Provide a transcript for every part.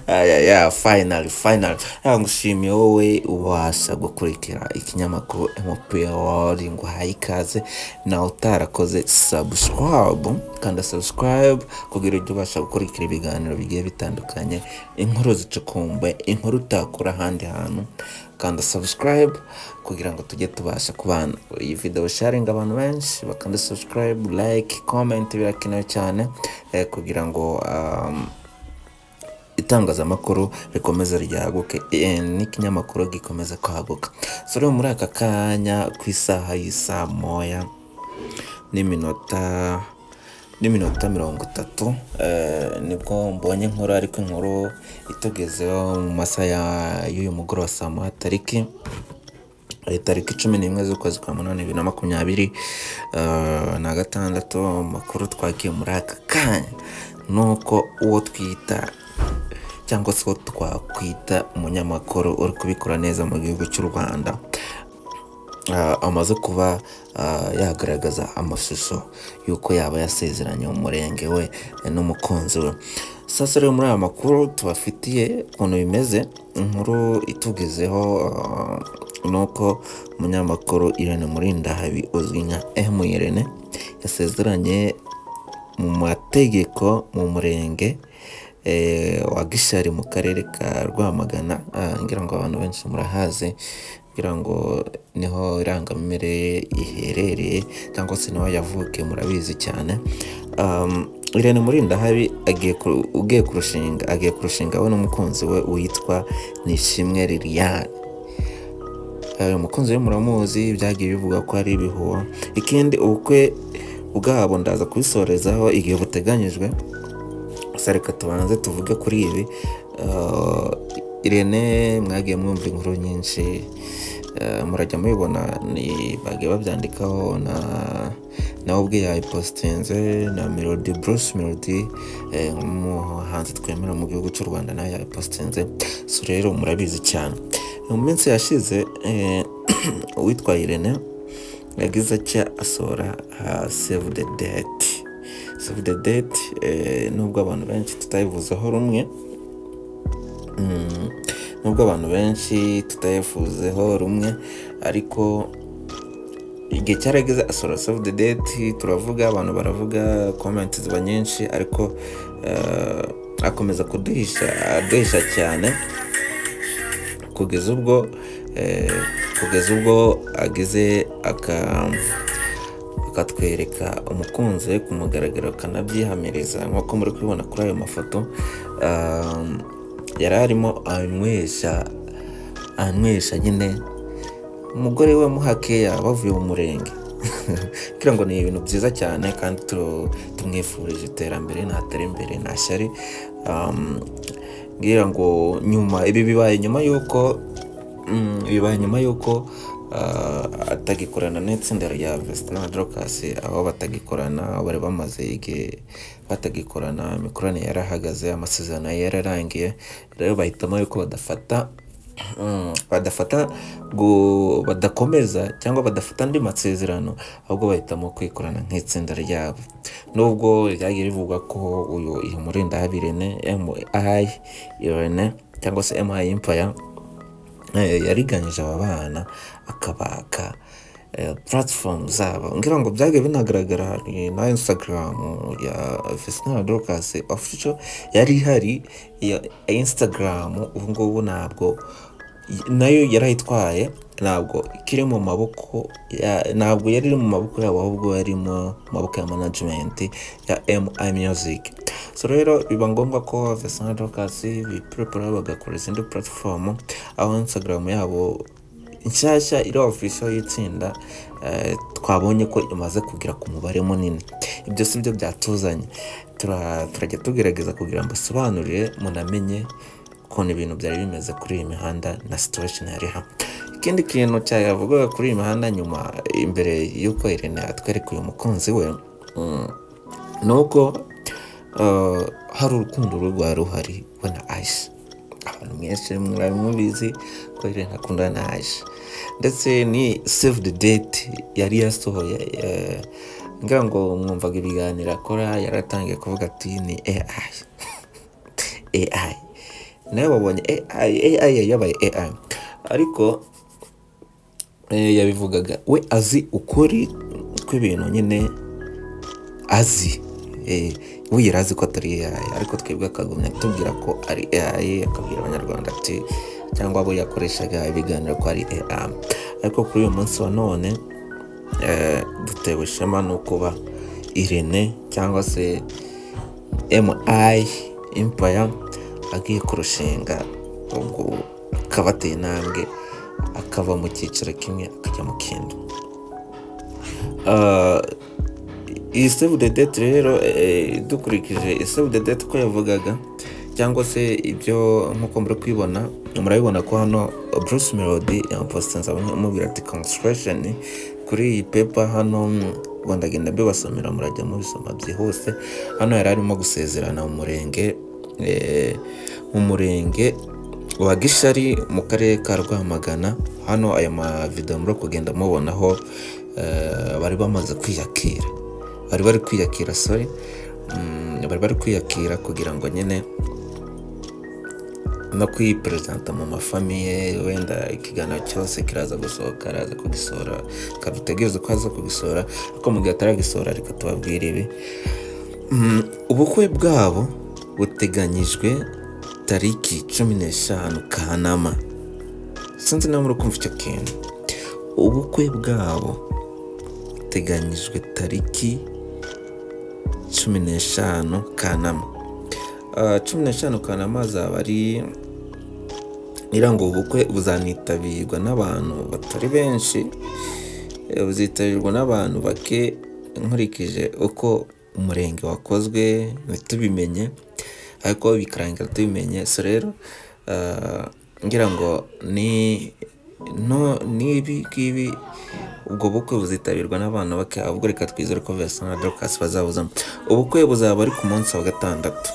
Aya ya finally, finally ngushimiye wowe ubasha gukurikira ikinyamakuru MP World, nguhaye ikaze. Nawe utarakoze subscribe, kanda subscribe kugira ujye ubasha gukurikira ibiganiro bigiye bitandukanye, inkuru zicukumbuye, inkuru utakura ahandi hantu. Kanda subscribe kugira ngo tujye tubasha kubana. Iyi video sharing abantu benshi bakanda subscribe, like, comment birakenewe cyane kugira ngo itangazamakuru rikomeze ryaguke, n'ikinyamakuru gikomeze kwaguka. So rero muri aka kanya, ku isaha y'isaa 1 n'iminota 30, nibwo mbonye inkuru, ariko inkuru itugezeho mu masaha y'uyu mugoroba saa 1, tariki 11 z'ukwezi kwa 8 2026. Amakuru twagiye muri aka kanya ni uko uwo twita cyangwa se uwo twakwita umunyamakuru uri kubikora neza mu gihugu cy'u Rwanda amaze kuba yagaragaza amashusho y'uko yaba yasezeranye mu murenge we n'umukunzi we. Sasa rero muri aya makuru tubafitiye ukuntu bimeze, inkuru itugezeho ni uko umunyamakuru Irene Murindahabi uzwi nka M Irene yasezeranye mu mategeko mu murenge wa Gishari mu karere ka Rwamagana. Ngira ngo abantu benshi murahazi, ngira ngo niho irangamimerere iherereye cyangwa se niho yavukiye, murabizi cyane. Irene Murindahabi ugiye kurushinga, agiye kurushinga we n'umukunzi we witwa Nishimwe Liliane. Umukunzi we muramuzi, byagiye bivuga ko ari ibihuha. Ikindi, ubukwe bwabo ndaza kubisorezaho igihe buteganyijwe. Gusa reka tubanze tuvuge kuri ibi. Irene mwagiye mwumva inkuru nyinshi, murajya mubibona, ni bagiye babyandikaho, na nawe ubwe yayipositinze, na Melody, Bruce Melody, nk'umuhanzi twemera mu gihugu cy'u Rwanda, nawe yayipositinze. So rero murabizi cyane, mu minsi yashize uwitwa Irene yagize atya asohora save the date. Save the date, nubwo abantu benshi tutayivuzeho rumwe, nubwo abantu benshi tutayivuzeho rumwe, ariko igihe cyarageze asohora save the date, turavuga, abantu baravuga, comment ziba nyinshi, ariko akomeza kuduhisha, aduhisha cyane kugeza ubwo agize akatwereka umukunzi we ku mugaragaro, akanabyihamiriza nk'uko muri kubibona kuri ayo mafoto. Yari arimo anywesha nyine umugore we muhakeya bavuye mu murenge, kugira ngo ni ibintu byiza cyane kandi tumwifurije iterambere, natera imbere, nta shyari. Ngira ngo nyuma ibi bibaye nyuma y'uko atagikorana n'itsinda rya Vestine na Dorcas, aho batagikorana, bari bamaze igihe batagikorana, imikoranire yarahagaze, amasezerano yararangiye. Rero bahitamo yuko badafata badakomeza cyangwa badafata andi masezerano, ahubwo bahitamo kwikorana nk'itsinda ryabo, nubwo byagiye bivugwa ko uyu Murindahabi Irene, MI Irene cyangwa se MI Empire, yariganyije aba bana akabaka platform zabo. Ngira ngo byagiye binagaragara, ni na Instagram ya Vestine na Dorcas official yari ihari ya Instagram, ubu ngubu ntabwo nayo yarayitwaye, ntabwo ikiri mu maboko ya, ntabwo yari iri mu maboko yabo, ahubwo yari mu maboko ya management ya MI Music. So rero biba ngombwa ko Vestine na Dorcas biprepara bagakora izindi platform, aho Instagram yabo nshyashya iri official y'itsinda, twabonye ko imaze kugera ku mubare munini. Ibyo si byo byatuzanye. Turajya tugerageza kugira ngo mbasobanurire, munamenye ukuntu ibintu byari bimeze kuri iyi mihanda na situation yari hamwe. Ikindi kintu cyavugaga kuri iyi mihanda nyuma, imbere y'uko Irene atwereka uyu mukunzi we, ni uko hari urukundo rwari ruhari we na Aisha. Abantu mwese mwari mubizi ko Irene akundana na Aisha, ndetse ni save the date yari yasohoye. Ngira ngo mwumvaga ibiganiro akora, yaratangiye kuvuga ati ni AI, AI nawe wabonye AI, AI yabaye AI, ariko yabivugaga we azi ukuri kw'ibintu nyine azi. We yari azi ko atari AI, ariko twebwe akagumya atubwira ko ari AI, akabwira Abanyarwanda ati, cyangwa abo yakoreshaga ibiganiro, ko ari AI. Ariko kuri uyu munsi wa none dutewe ishema no kuba Irene cyangwa se MI Empire agiye kurushinga, ubwo akaba ateye intambwe, akava mu cyiciro kimwe akajya mu kindi. Iyi save the date rero, dukurikije save the date uko yavugaga, cyangwa se ibyo nk'uko muri kubibona, murabibona ko hano Bruce Melody yamupostinze amubwira ati "Congratulation" kuri iyi paper hano. Ngo ndagenda mbibasomera, murajya mubisoma byihuse. Hano yari arimo gusezerana mu murenge wa Gishari mu karere ka Rwamagana. Hano aya mavideo muri kugenda mubonaho, bari bamaze kwiyakira, bari bari kwiyakira, sorry, bari bari kwiyakira kugira ngo nyine no kwiperezanta mu mafamiye. Wenda ikiganiro cyose kiraza gusohoka, araza kugisohora, kadutegereze ko aza kugisohora. Ariko mu gihe ataragisohora, reka tubabwire ibi. Ubukwe bwabo buteganyijwe tariki 15 Kanama. Sinzi niba muri kumva icyo kintu. Ubukwe bwabo buteganyijwe tariki 15 Kanama. 15 Kanama azaba ari ngira ngo ubukwe buzanitabirwa n'abantu batari benshi, buzitabirwa n'abantu bake nkurikije uko umurenge wakozwe ntitubimenye, ariko bikarangira tubimenye. So rero ngira ngo ni no n'ibi ngibi, ubwo bukwe buzitabirwa n'abantu bake. Ahubwo reka twizere ko Vestine na Dorcas bazabuzamo. Ubukwe buzaba ari ku munsi wa gatandatu,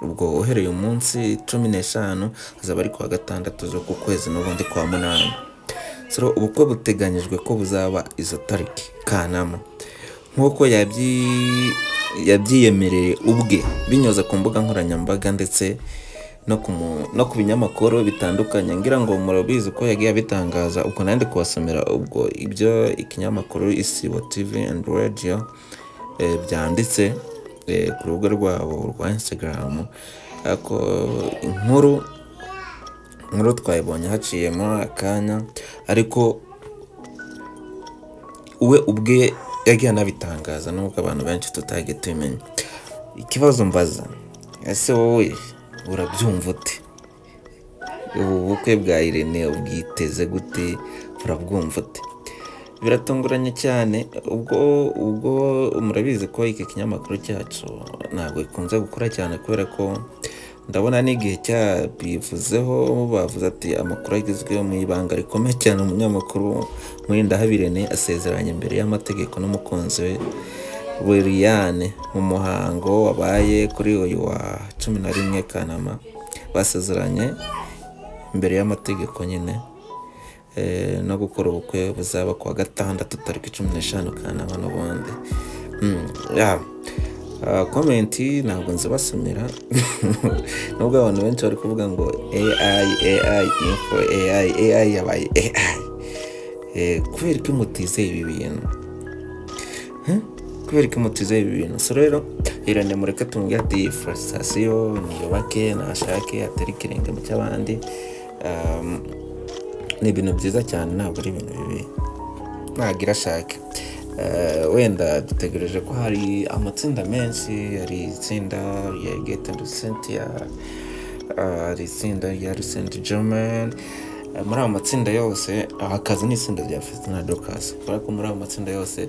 ubwo uhereye umunsi 15 hazaba ari ku wa gatandatu zo ku kwezi n'ubundi kwa munani. So ubukwe buteganyijwe ko buzaba izo tariki Kanama, nk'uko yabyiyemereye ubwe binyuze ku mbuga nkoranyambaga ndetse no ku binyamakuru bitandukanye. Ngira ngo murabizi ko yagiye abitangaza. Ubwo nandi kubasomera ubwo ibyo ikinyamakuru Isibo TV and Radio byanditse ku rubuga rwabo rwa Instagram. Ariko inkuru twayibonye haciyemo akanya, ariko we ubwe yagiye anabitangaza nubwo abantu benshi tutagiye tubimenya. Ikibazo mbaza: ese wowe urabyumva ute? Ubu bukwe bwa Irene ubwiteze gute? Urabwumva ute? Biratunguranye cyane. Ubwo murabizi ko iki kinyamakuru cyacu ntabwo gikunze gukora cyane, kubera ko ndabona n'igihe cyabivuzeho, bavuze ati amakuru agezweho mu ibanga rikomeye cyane, umunyamakuru Murindahabi Irene asezeranye imbere y'amategeko n'umukunzi we Buriyane mu muhango wabaye kuri uyu wa 11 Kanama. Basezeranye imbere y'amategeko nyine, no gukora ubukwe buzaba ku wa gatandatu tariki 15 Kanama n'ubundi. Yeah. Comment ntabwo nzibasomera, nubwo abantu benshi bari kuvuga ngo AI, AI info, AI, AI yabaye AI. Kubera ko mutizeye ibi bintu? Huh? Kubera ko mutizeye ibi bintu? So rero Irene, mureke tumubwire ati félicitations, niyubake, nashake atere ikirenge mu cy'abandi. Ni ibintu byiza cyane, ntabwo ari ibintu bibi. Nagira ashake. Wenda dutegereje ko hari amatsinda menshi, hari itsinda rya Get and Cynthia, hari itsinda rya Recent German. Muri ayo matsinda yose hakaza n'itsinda rya Vestine na Dorcas, kubera ko muri ayo matsinda yose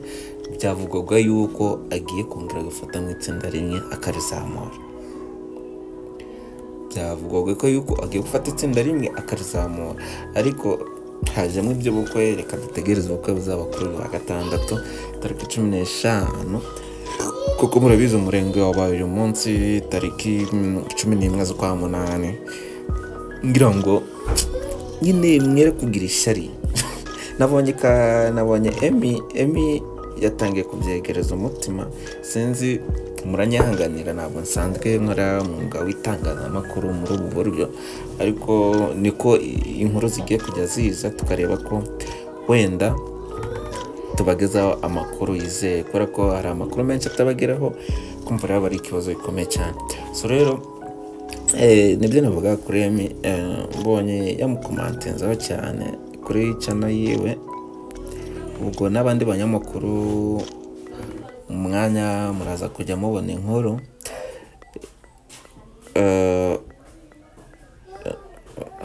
byavugwaga yuko agiye kongera gufata mu itsinda rimwe akarizamura. Byavugwaga ko yuko agiye gufata itsinda rimwe akarizamura, ariko hajemo iby'ubukwe. Reka dutegereze ubukwe buzaba kuri uyu wa gatandatu tariki 15, kuko murabizi umurenge wabaye uyu munsi tariki 11 z'ukwa munani. Ngira ngo nyine mwere kugira ishyari. Nabonye Emi Yatangiye kubyegereza umutima. Sinzi, muranyihanganira, ntabwo nsanzwe nkora umwuga w'itangazamakuru muri ubu buryo, ariko niko inkuru zigiye kujya ziza, tukareba ko wenda tubagezaho amakuru yizeye, kubera ko hari amakuru menshi atabageraho, kumva rero aba ari ikibazo gikomeye cyane. So rero nibyo navuga kuri Emmy. Mbonye yamukomantinzeho cyane kuri channel yiwe. Ubwo n'abandi banyamakuru mu mwanya muraza kujya mubona inkuru.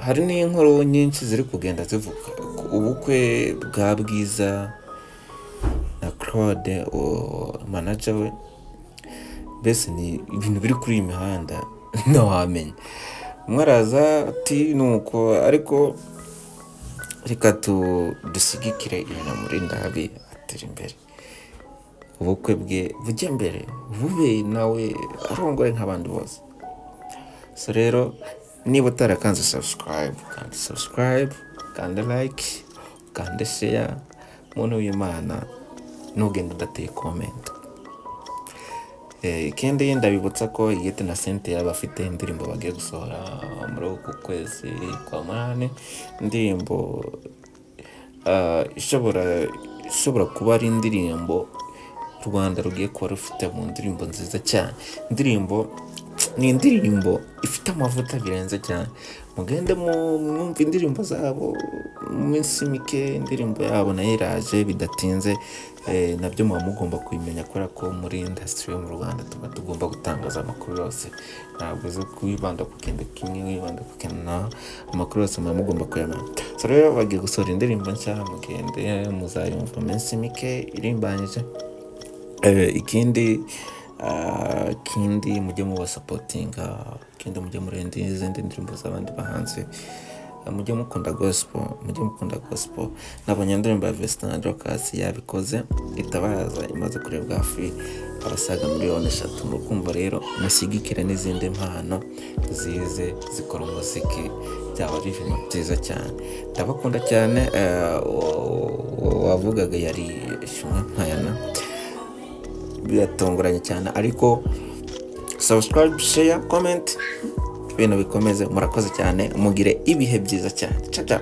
Hari n'inkuru nyinshi ziri kugenda zivuga ubukwe bwa Bwiza na Claude, manager we. Mbese ni ibintu biri kuri iyi mihanda, ntawamenya. Umwe araza ati nuko, ariko reka dushyigikire ibintu Murindahabi atera imbere, ubukwe bwe bujye mbere, bube nawe arongoye nk'abandi bose. So rero niba utarakanze subscribe, kanda subscribe, kanda like, kanda share. Muntu w'Imana, ntugende udateye comment. Ikindi ndabibutsa ko Igete na Cynthia bafite indirimbo bagiye gusohora muri uku kwezi kwa munani, indirimbo ishobora kuba ari indirimbo u Rwanda rugiye kuba rufite mu ndirimbo nziza cyane. Indirimbo ni indirimbo ifite amavuta birenze cyane. Mugende mwumve indirimbo zabo. Mu minsi mike indirimbo yabo nayo iraje bidatinze. Nabyo muba mugomba kubimenya, kubera ko muri industry yo mu Rwanda tuba tugomba gutangaza amakuru yose. Ntabwo uzi kwibanda ku kintu kimwe, wibanda ku kintu na amakuru yose muba mugomba kuyamenya. So rero bagiye gusohora indirimbo nshya, mugende muzayumva mu minsi mike irimbanyije. Ikindi mujye mubasapotinga, ikindi mujye murenda izindi ndirimbo z'abandi bahanzi. Mujye mukunda gospel, mujye mukunda gospel. Nabonye indirimbo ya Vestine na Dorcas yabikoze, itabaza, imaze kurebwa hafi abasaga miliyoni 3. Mukumva rero mushyigikire n'izindi mpano zize zikora umuziki, byaba ari ibintu byiza cyane. Ndabakunda cyane. Wavugaga yari Shimwe Mpayana. Biratunguranye cyane, ariko subscribe, share, comment, ibintu bikomeze. Murakoze cyane, mugire ibihe byiza cyane. Ciao ciao.